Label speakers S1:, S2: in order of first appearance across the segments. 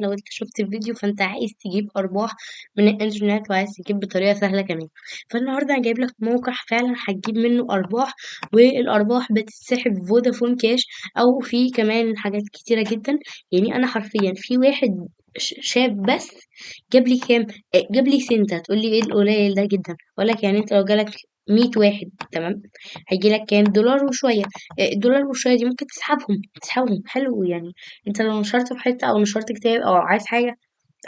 S1: لو انت شفت الفيديو فانت عايز تجيب ارباح من الانترنت وعايز تجيب بطريقة سهلة كمان. فالنهارده انا جايب لك موقع فعلا هتجيب منه ارباح، والارباح بتتسحب فودافون كاش او في كمان حاجات كتيرة جدا. يعني انا حرفيا في واحد شاب بس جاب لي كام؟ جاب لي سنت. هتقول لي ايه القليل ده جدا؟ اقول لك يعني انت لو جالك 100 واحد تمام هيجي لك كام؟ دولار وشوية. دولار وشوية دي ممكن تسحبهم حلو. يعني انت لو نشرت في حتة او نشرت كتاب او عايز حاجة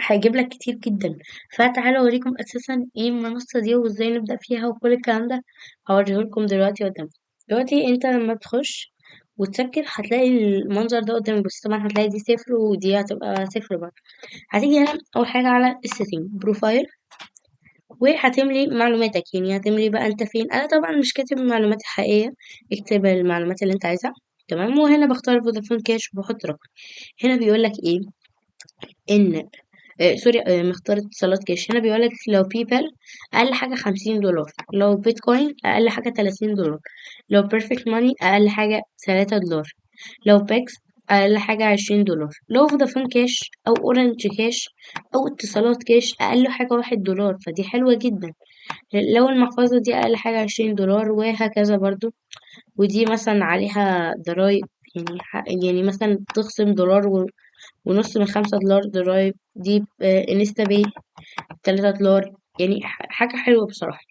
S1: هيجيب لك كتير جدا. فتعالوا اوريكم اساسا ايه المنصة دي وازاي نبدا فيها وكل الكلام ده هوريه لكم دلوقتي قدامكم. دلوقتي انت لما تخش وتسجل هتلاقي المنظر ده قدامك، بس طبعا هتلاقي دي صفر ودي هتبقى صفر برضه. هتيجي هنا اول حاجة على ال setting profile وهتملي معلوماتك، يعني هتملي بقى انت فين. انا طبعا مش كاتب المعلومات الحقيقية، اكتب المعلومات اللي انت عايزها تمام. وهنا بختار فودافون كاش وبحط رقم. هنا بيقول لك ايه؟ ان sorry، مختار اتصالات كاش. هنا بيقول لك لو باي بال اقل حاجة 50 دولار، لو بيتكوين اقل حاجة 30 دولار، لو بيرفكت ماني اقل حاجة 3 دولار، لو باكس اقل حاجة 20 دولار، لو فودافون كاش او اورنج كاش او اتصالات كاش اقل حاجة 1 دولار، فدي حلوة جدا. لو المحفظة دي اقل حاجة 20 دولار وهكذا برضو. ودي مثلا عليها ضرايب، يعني مثلا تخصم دولار ونص من 5 دولار ضرايب. دي انستا باي 3 دولار، يعني حاجة حلوة بصراحة.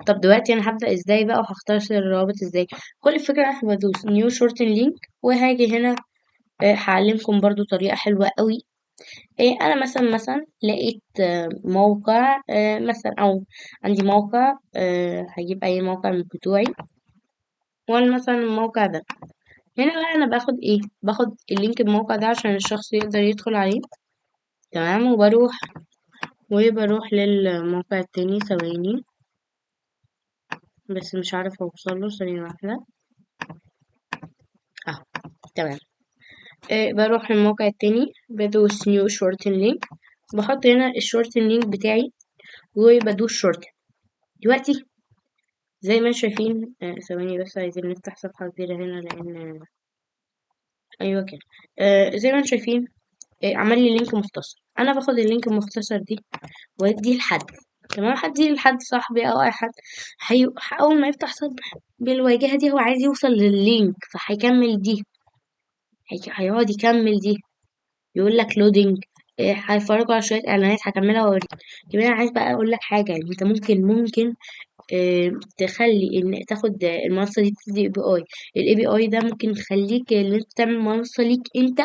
S1: طب دلوقتي انا هبدأ ازاي بقى وهختار الروابط ازاي؟ كل الفكرة انا بدوس new shorten link وهاجي هنا، هعلمكم برضو طريقة حلوة قوي. انا مثلا لقيت، موقع، مثلا، او عندي موقع، هجيب اي موقع من بتوعي، وانا مثلا الموقع ده هنا بقى انا باخد ايه؟ باخد ال link الموقع ده عشان الشخص يقدر يدخل عليه تمام. وبروح للموقع التاني. ثواني بس مش عارفه اوصله، ثانية واحدة اهو تمام. بروح للموقع التاني، بدوس new shorten link، بحط هنا ال shorten link بتاعي وبدوس shorten. دلوقتي زي ما انتم شايفين، ثواني بس عايزين نفتح صفحة كبيرة هنا لأن أيوة كده. زي ما انتم شايفين، عمل لي link مختصر. أنا باخد ال link المختصر دي وأديه لحد تمام، هديه لحد صاحبي أو أي حد. أول ما يفتح صفحة بالواجهة دي هو عايز يوصل للل link، فهيكمل دي، هيقعد يكمل دي، يقول لك loading، هيتفرجوا على شوية إعلانات هكملها وأوريك. كمان أنا عايز بقى أقول لك حاجة، يعني أنت ممكن، تخلي إن تاخد المنصة دي تدي اي بي اي. الاي بي اي ده ممكن يخليك ان انت تعمل منصة ليك انت،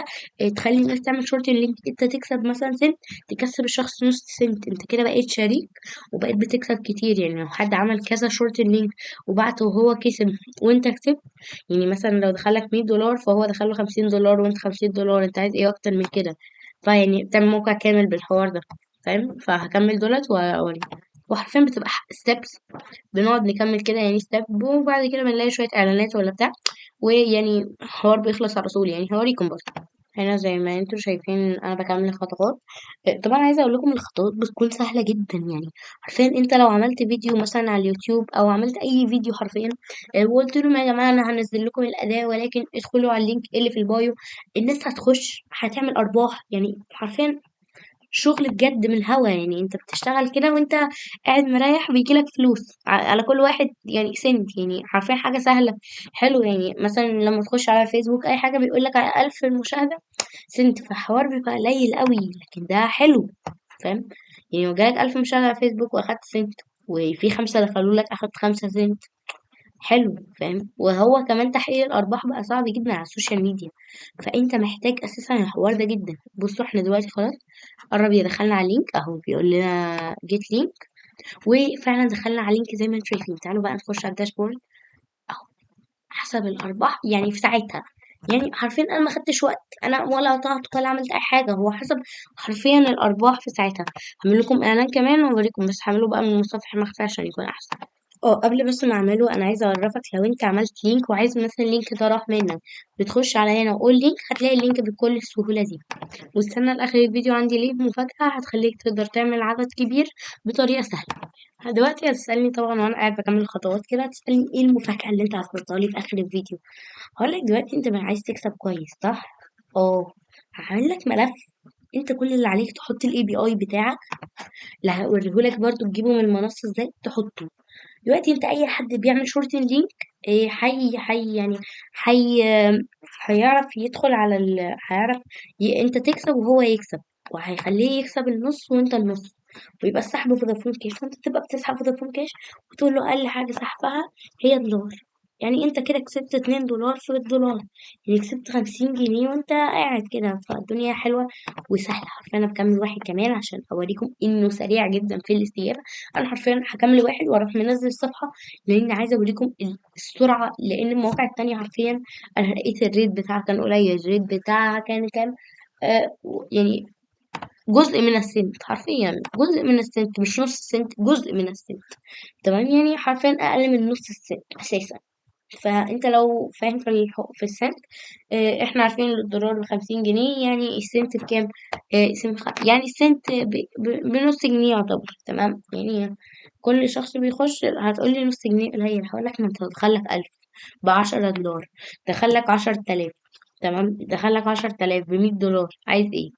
S1: تخلي الناس تعمل shorten link، انت تكسب مثلا سنت، تكسب الشخص نص سنت، انت كده بقيت شريك وبقيت بتكسب كتير. يعني لو حد عمل كذا shorten link وبعته وهو كسب وانت كسبت، يعني مثلا لو دخلك 100 دولار فهو دخله 50 دولار وانت 50 دولار، انت عايز ايه اكتر من كده؟ فيعني بتعمل موقع كامل بالحوار ده، فاهم؟ فهكمل دولت واوريك. وحرفيا بتبقى steps، بنقعد نكمل كده يعني step، وبعد كده بنلاقي شوية اعلانات ولا بتاع، ويعني الحوار بيخلص على طول. يعني هوريكم برضه هنا زي ما انتم شايفين انا بكمل الخطوات. طبعا عايزه اقول لكم الخطوات بتكون سهلة جدا، يعني حرفيا انت لو عملت فيديو مثلا على اليوتيوب او عملت اي فيديو حرفيا، وقلت لهم يا جماعة انا هنزل لكم الاداة ولكن ادخلوا على ال link اللي في ال bio، الناس هتخش هتعمل ارباح. يعني حرفيا شغل بجد من هوا، يعني انت بتشتغل كده وانت قاعد مريح بيجيلك فلوس على كل واحد يعني سنت، يعني حرفيا حاجة سهلة حلو. يعني مثلا لما تخش على فيسبوك اي حاجة بيقولك على 1000 مشاهده سنت، فالحوار بيبقى قليل قوي، لكن ده حلو فاهم؟ يعني لو جالك 1000 مشاهده على فيسبوك واخدت سنت، وفي 5 دخلوا لك اخدت 5 سنت، حلو فاهم؟ وهو كمان تحقيق الارباح بقى صعب جدا على السوشيال ميديا، فانت محتاج اساسا الحوار ده جدا. بصوا احنا دلوقتي خلاص قرب يدخلنا على ال link اهو، بيقول لنا get link، وفعلا دخلنا على ال link زي ما انتم شايفين. تعالوا بقى نخش على ال dashboard اهو، حسب الارباح يعني في ساعتها، يعني حرفيا انا ما خدتش وقت، انا ولا قطعت ولا عملت اي حاجة، هو حسب حرفيا الارباح في ساعتها. هعمل لكم اعلان كمان واوريكم، بس هعمله بقى من متصفح المخفي عشان يكون احسن. قبل بس ما اعمله انا عايزه اعرفك، لو انت عملت link وعايز مثلا ال link ده راح منك، بتخش على هنا وقول link، هتلاقي ال link بكل السهولة دي. واستنى لاخر الفيديو، عندي ليك مفاجاة هتخليك تقدر تعمل عدد كبير بطريقة سهلة. دلوقتي هتسالني طبعا وانا قاعد بكمل الخطوات كده، هتسالني ايه المفاجاة اللي انت هتحطها لي في اخر الفيديو. هقول لك دلوقتي انت عايز تكسب كويس صح؟ هعمل لك ملف انت كل اللي عليك تحط ال API بتاعك اللي هوريهولك برضو تجيبه من المنصة ازاي تحطه. دلوقتي انت اي حد بيعمل shorten link، حي حي يعني حي هيعرف يدخل على ال، هيعرف انت تكسب وهو يكسب، وهيخليه يكسب النص وانت النص، ويبقى السحب فودافون كاش، فانت تبقى بتسحب فودافون كاش وتقول له اقل حاجة سحبها هي دولار، يعني انت كده كسبت 2 دولار في الدولار، يعني كسبت 50 جنيه وانت قاعد كده. فالدنيا حلوة وسهلة حرفيا. انا بكمل واحد كمان عشان اوريكم انه سريع جدا في الاستجابة. انا حرفيا هكمل واحد واروح منزل الصفحة، لان عايزه اوريكم السرعة، لان المواقع التانية حرفيا انا لقيت ال rate بتاعها كان قليل، ال rate بتاعها كان كام، يعني جزء من السنت، حرفيا جزء من السنت، مش نص سنت، جزء من السنت، تمام، يعني حرفيا اقل من نص السنت اساسا. فانت لو فاهم في السنت، احنا عارفين ان الدولار ب50 جنيه، يعني السنت بكام؟ يعني السنت بنص جنيه يعتبر، تمام. يعني كل شخص بيخش هتقولي نص جنيه قليل، هقول لك ما انت دخلك 1000 بعشرة دولار، دخلك عشرة آلاف، تمام، دخلك عشرة آلاف بمية دولار، عايز ايه؟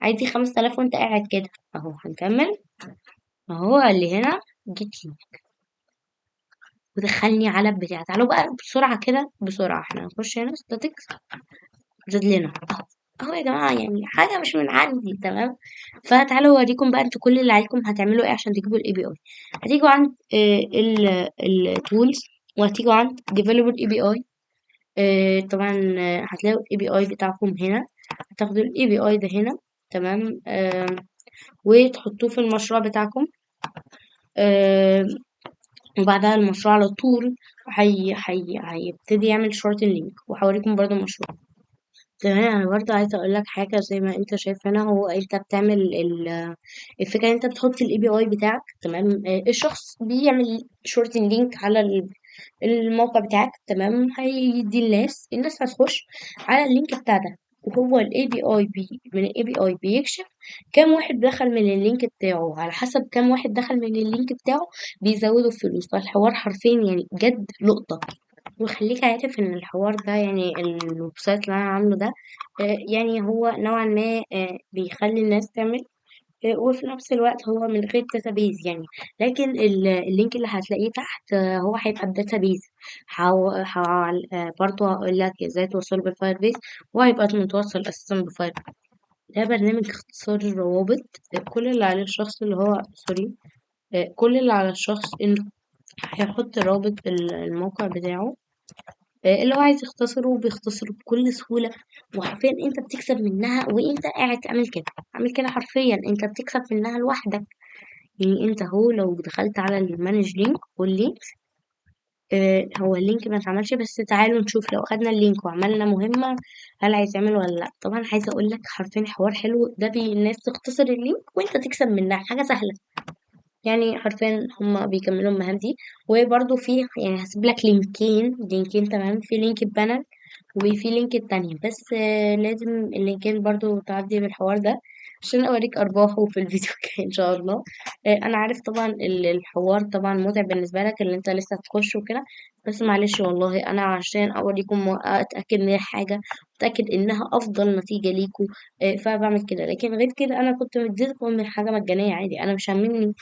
S1: عايز ايه 5000 وانت قاعد كده اهو. هنكمل اهو، اللي هنا get link ودخلني على البتاع. تعالوا بقى بسرعة كده، بسرعة احنا هنخش هنا statistics، زاد لنا اهو اهو يا جماعة، يعني حاجة مش من عندي، تمام. فتعالوا اوريكم بقى انتوا كل اللي عليكم هتعملوا ايه عشان تجيبوا ال API. هتيجوا عند ال tools، وهتيجوا عند developer API. طبعا، هتلاقوا ال API بتاعكم هنا، هتاخدوا ال API ده هنا، تمام، وتحطوه في المشروع بتاعكم، وبعدها المشروع على طول هيبتدي يعمل shorten link، وهوريكم برضو المشروع. تمام. انا برضو عايزه اقول لك حاجة، زي ما انت شايف هنا، هو انت بتعمل الفكرة ان انت بتحط ال API بتاعك، تمام، الشخص بيعمل shorten link على الموقع بتاعك، تمام، هيدي الناس، الناس هتخش على ال link بتاع ده، وهو ال API من ال API بيكشف كام واحد دخل من ال link بتاعه، على حسب كام واحد دخل من ال link بتاعه بيزودوا الفلوس. فالحوار حرفيا بجد لقطة. وخليك عارف ان الحوار ده، ال website اللي انا عامله ده، هو نوعا ما، بيخلي الناس تعمل، وفي نفس الوقت هو من غير database لكن ال link اللي هتلاقيه تحت، هو هيبقى ب database. برضه هقول لك ازاي توصله بال Firebase، وهيبقى متوصل اساسا ب Firebase. ده برنامج اختصار الروابط. كل اللي على الشخص اللي هو sorry، كل اللي على الشخص انه هيحط رابط الموقع بتاعه، اللي هو عايز يختصره بيختصره بكل سهولة، وحرفيا انت بتكسب منها وانت قاعد تعمل كده، عامل كده حرفيا انت بتكسب منها لوحدك. انت اهو لو دخلت على ال manage link وال link، هو ال link ما اتعملش، بس تعالوا نشوف لو اخدنا ال link وعملنا مهمة هل هيتعمل ولا لا. طبعا عايزة اقول لك حرفيا حوار حلو ده، الناس تختصر ال link وانت تكسب منها، حاجة سهلة. حرفيا هما بيكملوا المهام دي. وبرده في هسيب لك لينكين، تمام، في link ال banner وفي link التانية، بس، لازم اللينكين برضو تعدي بالحوار ده عشان اوريك ارباحه في الفيديو الجاي ان شاء الله. انا عارف طبعا الحوار طبعا متعب بالنسبة لك اللي انت لسه هتخش وكده، بس معلش والله انا عشان اوريكم واتاكد من الحاجة، اتاكد انها افضل نتيجة ليكم، فبعمل كده. لكن غير كده انا كنت مديتكم من حاجة مجانية عادي، انا مش هاممني،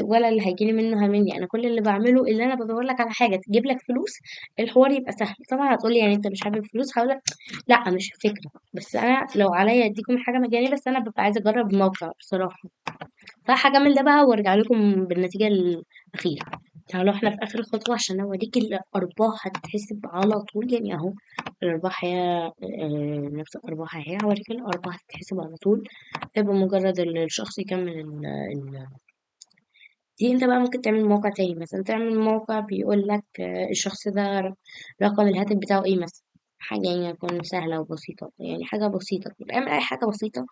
S1: ولا اللي هيجيلي منه هاممني. انا كل اللي بعمله اللي انا بدور لك على حاجة تجيب لك فلوس، الحوار يبقى سهل. طبعا هتقولي انت مش حابب فلوس، هقول لك لا مش فكرة، بس انا لو عليا اديكم حاجة مجانية، بس انا ببقى عايزه اجرب الموقع بصراحة. فهكمل ده بقى وارجع لكم بالنتيجة الاخيرة. تعالوا احنا في اخر خطوة عشان اوريك الارباح هتتحسب على طول. اهو الارباح هي، نفس الارباح اهي، هوريك الارباح هتتحسب على طول بمجرد الشخص يكمل دي. انت بقى ممكن تعمل موقع تاني، مثلا تعمل موقع بيقول لك، الشخص ده رقم الهاتف بتاعه ايه مثلا، حاجة تكون سهلة وبسيطة، حاجة بسيطة، اعمل اي حاجة بسيطة،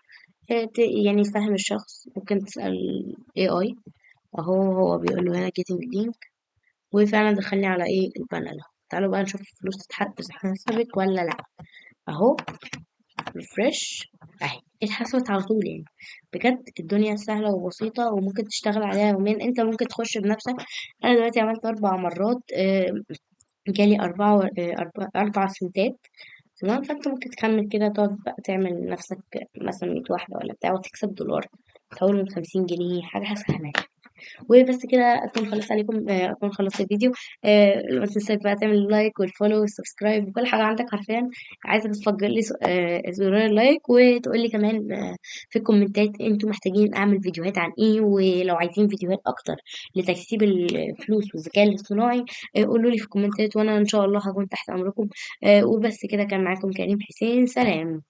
S1: تفهم الشخص. ممكن تسأل AI اهو، هو بيقول له هنا getting link، وفعلا دخلني على ايه ال banner. تعالوا بقى نشوف الفلوس اتحسبت ولا لا. اهو refresh اهي اتحسبت على طول. بجد الدنيا سهلة وبسيطة وممكن تشتغل عليها يومين. انت ممكن تخش بنفسك. انا دلوقتي عملت 4 مرات، جالي 4 سنتات. تمام. فانت ممكن تكمل كده، تقعد بقى تعمل نفسك مثلا 100 واحدة ولا بتاع، وتكسب دولار، تحول من 50 جنيه، حاجة سهلة. وبس كده اكون خلصت عليكم، اكون خلصت الفيديو. ما تنساش بقى تعمل like وال follow وال subscribe وكل حاجة عندك حرفيا. عايزه تفجر لي زرار ال like، وتقول لي كمان في الكومنتات انتوا محتاجين اعمل فيديوهات عن ايه، ولو عايزين فيديوهات اكتر لتكسيب الفلوس والذكاء الاصطناعي، قولوا لي في الكومنتات، وانا ان شاء الله هكون تحت امركم. وبس كده، كان معاكم كريم حسين، سلام.